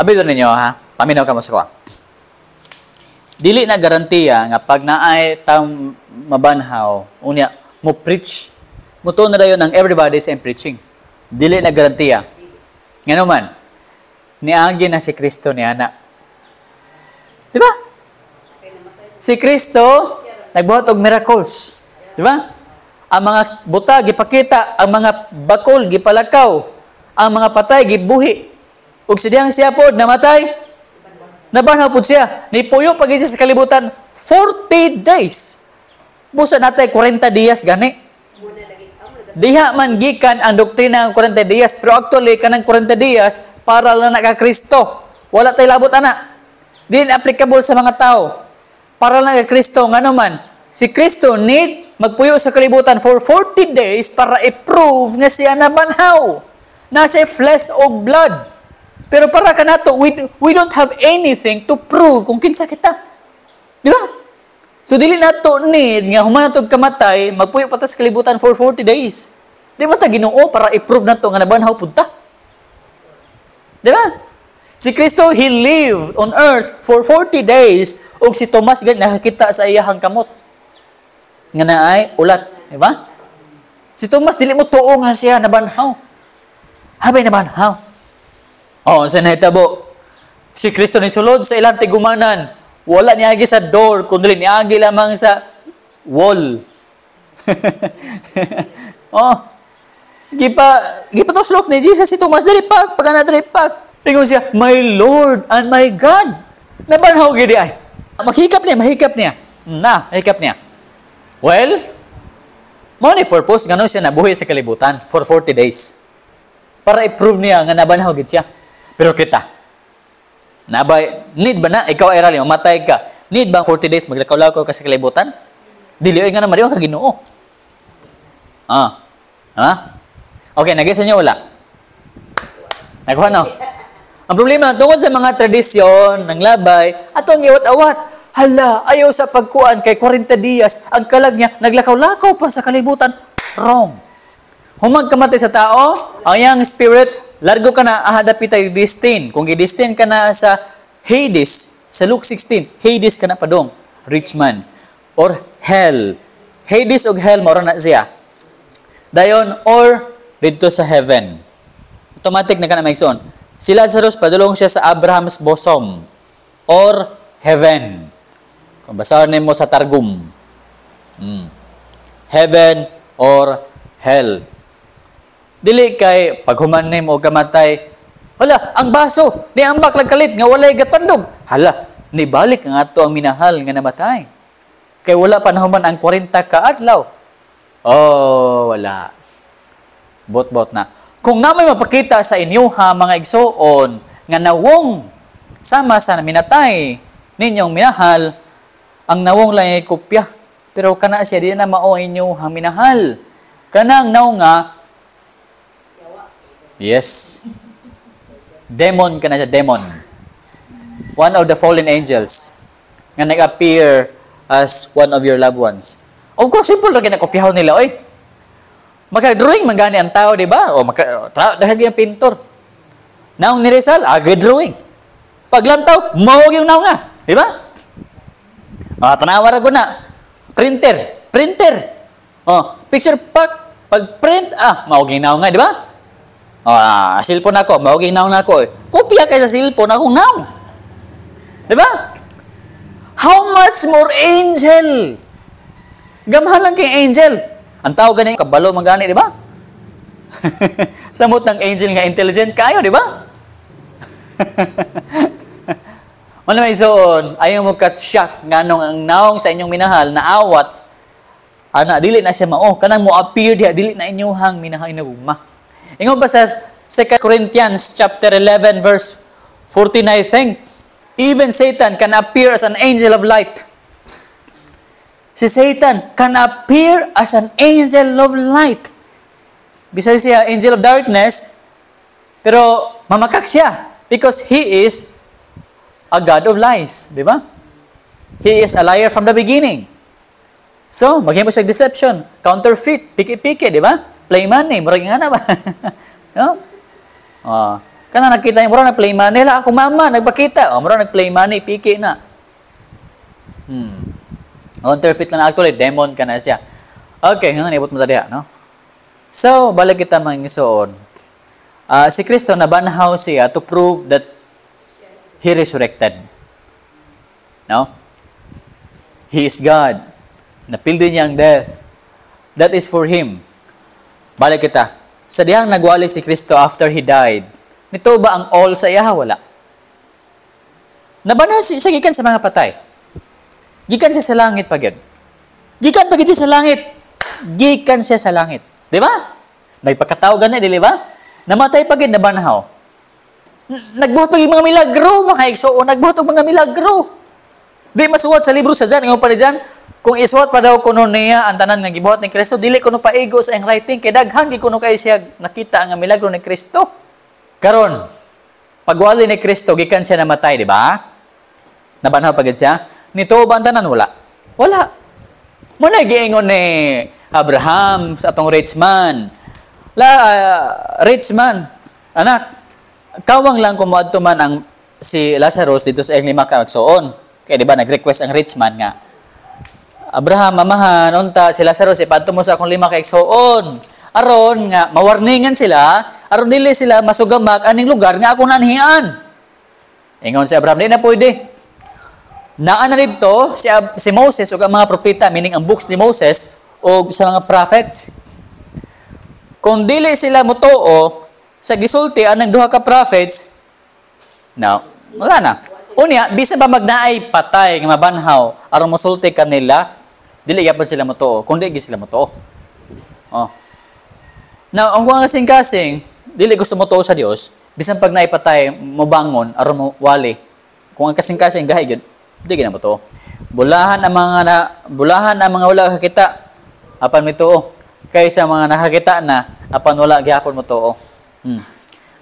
Abi ninyo ha, paminaw ka mo sa kuha. Dili na garantiya nga pag naay taong mabanhaw, unya mo preach, mutuo na dayon ang everybody sa preaching. Dili na garantiya. Ngano man, niagi na si Kristo ni ana. Di ba? Si Kristo nagbuhat og miracles. Di ba? Ang mga buta gipakita, ang mga bakol gipalakaw, ang mga patay gibuhi. Ug si diyang siya pod namatay, nabanhaw pod siya. Nipuyo pa siya sa kalibutan 40 days. Busa natay 40 dias gani. Diha man gikan ang doktrina ng 40 dias, pero actually kanang 40 dias para lang na ka Kristo. Wala tay labot ana. Di applicable sa mga tao. Para lang kay Kristo. Ngano man, si Kristo need magpuyo sa kalibutan for 40 days para i-prove nga siya nabanhaw. Nasa flesh o blood. Pero para kanato, we don't have anything to prove kung kinsa kita. Di ba? So dili nato need nga human nato kamatay, magpuyo pa ta sa kalibutan for 40 days. Di ba ta Ginoo para i-prove nato nga nabanhaw pud ta? Di ba? Si Kristo, He lived on earth for 40 days ug si Tomas gani nakakita sa iyahang kamot nga naay ulat, di ba? Si Tomas dili mo tuo nga siya nabanhaw. Habay nabanhaw. Oh, sa nahitabo? Si Kristo ni sulod sa ilang tigumanan. Wala niagi sa door, kundi niagi lamang sa wall. Oh. Gipa tuslok ni Jesus si Tomas diri pag pag diri pag. Ingon siya, "My Lord and my God." Nabanhaw gid ay. Maghikap niya, mahikap niya. Na, mahikap niya. Well, mao ni purpose ngano siya nabuhi sa kalibutan for 40 days. Para i-prove niya nga nabanhaw gid siya. Pero kita, nabay, need ba na, ikaw ay rally, mamatay ka, need ba 40 days maglakaw-lakaw ka sa kalibutan? Dili, oy, nga naman, di ka Ginoo. Ah. Ha? Okay, nag sa inyo wala? Nakuha no? Ang problema, tungkol sa mga tradisyon ng labay, atong iwat-awat, hala, ayaw sa pagkuan kay 40 dias, ang kalag niya, naglakaw-lakaw pa sa kalibutan. Wrong. Humag kamatay sa tao, ang iyang spirit, largo ka na ahadapi tayo destin. Kung i-destin ka na sa Hades, sa Luke 16, Hades ka na padong, rich man. Or hell. Hades og hell, mao ra na siya. Dayon, or didto sa heaven. Automatic na ka na maigsoon. Si Lazarus, padulong siya sa Abraham's bosom or heaven. Kung basahan mo sa Targum. Heaven or hell. Dili kay paghuman nimo og kamatay, hala, ang baso, ni ambak lang kalit nga walay gatandog. Hala, nibalik ang ato ang minahal nga namatay. Kay wala pa nahuman ang 40 ka adlaw. Oh, wala. Bot-bot na. Kung namoy mapakita sa inyo ha mga igsoon nga nawong sama sa minatay ninyong minahal, ang nawong lang ay kopya. Pero kana siya di na mao inyo ang minahal. Kanang nawong nga. Yes. Demon ka na siya, demon. One of the fallen angels nga nag-appear as one of your loved ones. Of course, simple ra kinakopyahon nila, oy. Maka-drawing man gani ang tao, di ba? O maka dahil yung pintor. Naong ni Rizal, agad drawing. Paglantaw, mao yung naong nga, di ba? Ah, tanawa ra ko na. Printer, printer. Oh, picture pak, pag print, ah, mao gyud naong nga, di ba? Ah, cellphone ako, mao gyud naong nako. Kopya kay sa cellphone akong naong. Di ba? How much more angel? Gamhan lang kay angel. Ang tao gani kabalo man gani, di ba? Samot ng angel nga intelligent kayo, di ba? Wala may soon, ayaw mo kat-shock nga nung ang naong sa inyong minahal na awat, ana, dili na siya mao. Kanang mo appear diha, dili na inyong minahal na gugma. Ingon pa sa 2 Corinthians chapter 11 verse 14, I think, even Satan can appear as an angel of light. Si Satan can appear as an angel of light. Bisag siya angel of darkness, pero mamakak siya because he is a god of lies, di ba? He is a liar from the beginning. So, maghimo siya deception, counterfeit, piki-piki, di ba? Play money, murag nga na ba? No? Kana nakita niya, mura nag-play money. Hala, ako mama, nagpakita. O, mura nag-play money, piki na. Counterfeit lang actually, demon ka na siya. Okay, nga nibot mo diha, no? So, balik kita, mga igsoon. Si Kristo nabanhaw siya to prove that He resurrected. No? He is God. Napildi niya ang death. That is for Him. Balik kita. Sa dihang nagwali si Kristo after He died, nito ba ang all sa iya? Wala. Nabanhaw siya gikan sa mga patay. Gikan siya sa langit pa gyud. Gikan pa gyud siya sa langit. Gikan siya sa langit. Di ba? Nagpakatao gani, dili ba? Namatay pa gyud, nabanhaw. Nagbuhat pa gyud mga milagro, mga igsoon, nagbuhat og mga milagro. Di masuwat sa libro sa John, ingon pa ni John, kung isuwat pa daw kuno niya ang tanan nga gibuhat ni Kristo, dili kuno paigo sa iyang writing kay daghan gid kuno kay siya nakita ang milagro ni Kristo. Karon, pagwali ni Kristo gikan siya namatay, di ba? Nabanhaw pa gid siya. Nito ba ang tanan? Wala. Wala. Mao na giingon ni Abraham sa atong rich man. La rich man, anak, kawang lang kung moadto man ang si Lazarus dito sa iyang lima ka igsoon. Kaya di ba nag-request ang rich man nga, "Abraham, amahan, unta si Lazarus ipadto mo sa akong lima ka igsoon. Aron nga mawarningan sila, aron dili sila masugamak aning lugar nga akong nanhian." Ingon si Abraham, "Di na pwede. Naa na didto si Moses ug ang mga propeta," meaning ang books ni Moses o sa mga prophets. "Kung dili sila motuo sa gisulti anang duha ka prophets, no, wala na. Unya, bisan pa magnaay patay nga mabanhaw aron mosulti kanila, dili gyapon sila motuo, kundi gi sila motuo." Oh. Now, ang kuang kasing-kasing, dili gusto motuo sa Dios, bisan pag naay patay mobangon aron mo wali. Kung ang kasing-kasing gahi gyud, di gyud na motuo. Bulahan ang mga wala kakita apan mituo kaysa mga nakakita na apan wala gihapon motuo.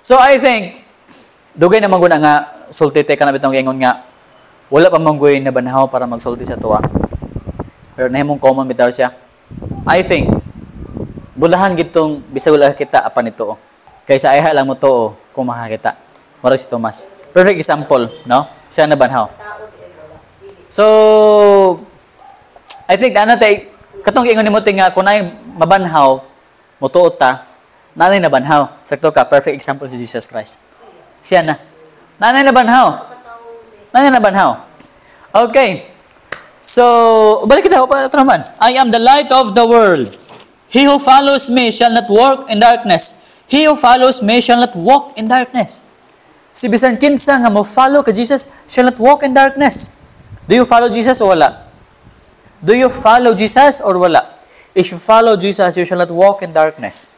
So I think dugay na man gud nga sulti te kana bitong giingon nga wala pa man guy na banhaw para magsulti sa tuwa. Pero nahimong common bitaw siya. I think bulahan gitong bisag wala kita apan ito kaysa ayha lang motuo kung makakita. Mura si Tomas. Perfect example, no? Siya na banhaw. So, I think ano tay katong giingon nimo nga kung naay mabanhaw motuo ta, nanay nabanhaw. Sakto ka, perfect example si Jesus Christ. Siya na. Nanay nabanhaw. Nanay nabanhaw. Okay. So, balik kita pa naman. I am the light of the world. He who follows me shall not walk in darkness. He who follows me shall not walk in darkness. Si bisan kinsa nga mo follow kay Jesus shall not walk in darkness. Do you follow Jesus o wala? Do you follow Jesus or wala? If you follow Jesus, you shall not walk in darkness.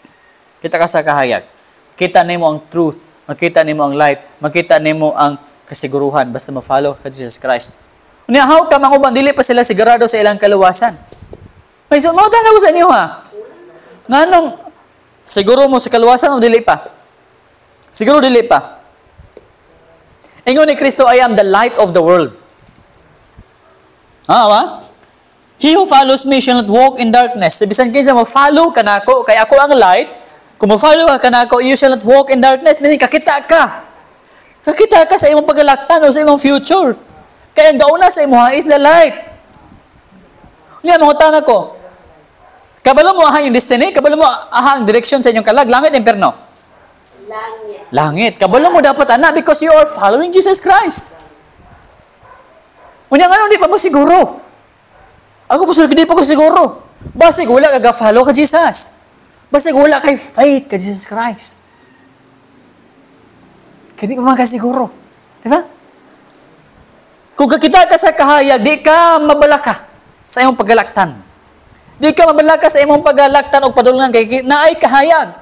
Kita ka sa kahayag. Kita nimo ang truth, makita nimo ang light, makita nimo ang kasiguruhan basta mo-follow ka Jesus Christ. Unya, how come ang uban dili pa sila sigurado sa ilang kaluwasan? May so mo ko sa inyo ha. Nganong siguro mo sa kaluwasan o dili pa? Siguro dili pa. Ingon ni Kristo, "I am the light of the world." Ha, wa? He who follows me shall not walk in darkness. Bisan kinsa mo follow kanako, kay ako ang light. Kung mo follow ka kanako, you shall not walk in darkness. Meaning, kakita ka. Kakita ka sa imong pagalaktan o sa imong future. Kaya ang gauna sa imo is the light. Niya, mga ko. Kabalo mo aha yung destiny? Kabalo mo aha ang direction sa inyong kalag? Langit, imperno? Langit. Langit. Kabalo mo dapat ana because you are following Jesus Christ. Unya nga di pa mo siguro? Ako po, di pa ko siguro. Basig wala ka ga-follow ka Jesus. Basig wala kay faith ka Jesus Christ. Kaya di pa man ka siguro. Di ba? Kung kakita ka sa kahayag, di ka mabalaka sa imong pagalaktan. Di ka mabalaka sa imong pagalaktan o padulngan kay naay kahayag.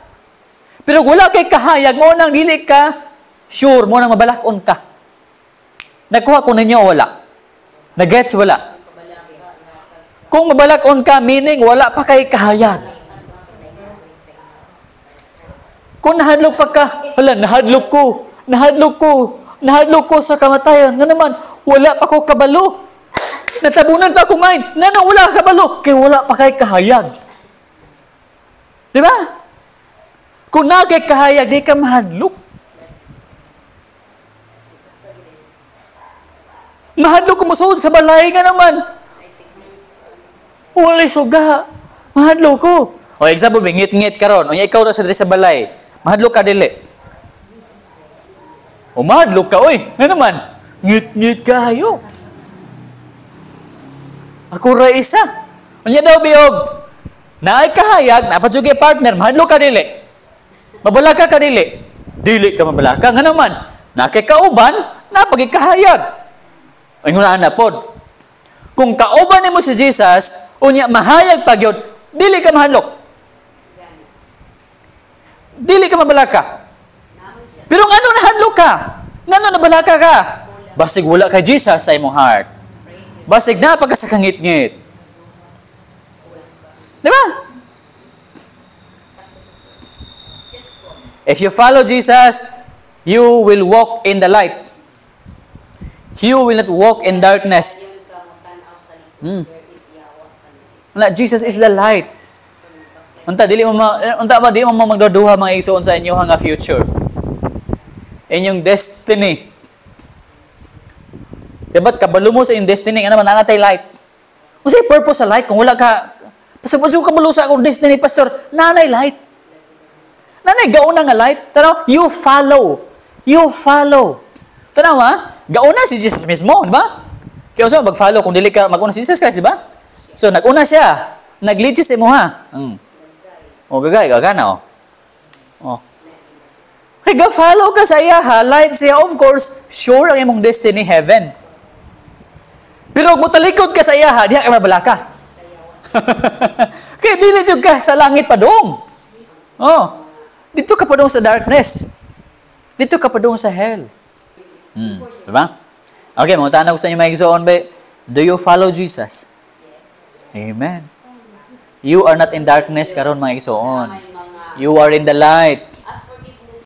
Pero kung wala kay kahayag, mo nang dili ka sure, mo nang mabalakon ka. Nakuha ko ninyo o wala? Nagets wala? Kung mabalakon ka, meaning wala pa kay kahayag. Kung nahadlok pa ka, wala, nahadlok ko, nahadlok ko, nahadlok ko sa kamatayan. Nga naman, wala pa ko kabalo. Natabunan pa ako mind. Nga na, wala ka kabalo. Kaya wala pa kay kahayag. Di ba? Kung na kay kahayag, di ka mahadlok. Mahadlok ko mosuod sa balay nga naman. Walay suga. Mahadlok ko. O example, may ngit-ngit karon. Unya ikaw ra sa diri sa balay. Mahadlok ka dili? O mahadlok ka, oy. Nga naman? Ngit-ngit kayo. Ako ra isa. Unya daw biog. Naay kahayag, naa pa partner, mahadlok ka dili? Mabalaka ka dili? Dili ka mabalaka. Nga naman, naa kay kauban, naa pa'y kahayag. Ay ngunaan na pod. Kung kauban nimo si Jesus, unya mahayag pa gyud, dili ka mahadlok. Dili ka mabalaka. Pero ngano nahadlok ka? Ngano nabalaka ka? Basig wala kay Jesus sa imong heart. Basig naa pa ka sa kangit-ngit. Di ba? If you follow Jesus, you will walk in the light. You will not walk in darkness. Na Jesus is the light. Unta ba dili mo magduduha, mga igsoon, sa inyo nga future? Inyong destiny. Dapat kabalo mo sa inyong destiny, ano man naa tay light. Unsay purpose sa light kung wala ka? Pastor, ko kabalo sa akong destiny, pastor, naa nay light. Naa nay gauna nga light. Tanaw, you follow. You follow. Tanaw ha? Gauna si Jesus mismo, di ba? Kaya unsa mag-follow kung dili ka mag-una si Jesus Christ, di ba? So nag-una siya. Nag-lead siya sa imo ha. O gagay, gagana oh. Oh. Kay ga-follow ka sa iya ha, light siya, of course, sure ang imong destiny, heaven. Pero kung talikod ka sa iya ha, diha ka mabalaka. Kaya dili jud ka sa langit padung. Oh. Dito ka padung sa darkness. Dito ka padung sa hell. Diba? Okay, mga ko sa inyo, mga igsoon ba, do you follow Jesus? Yes. Amen. You are not in darkness karon, mga igsoon. You are in the light.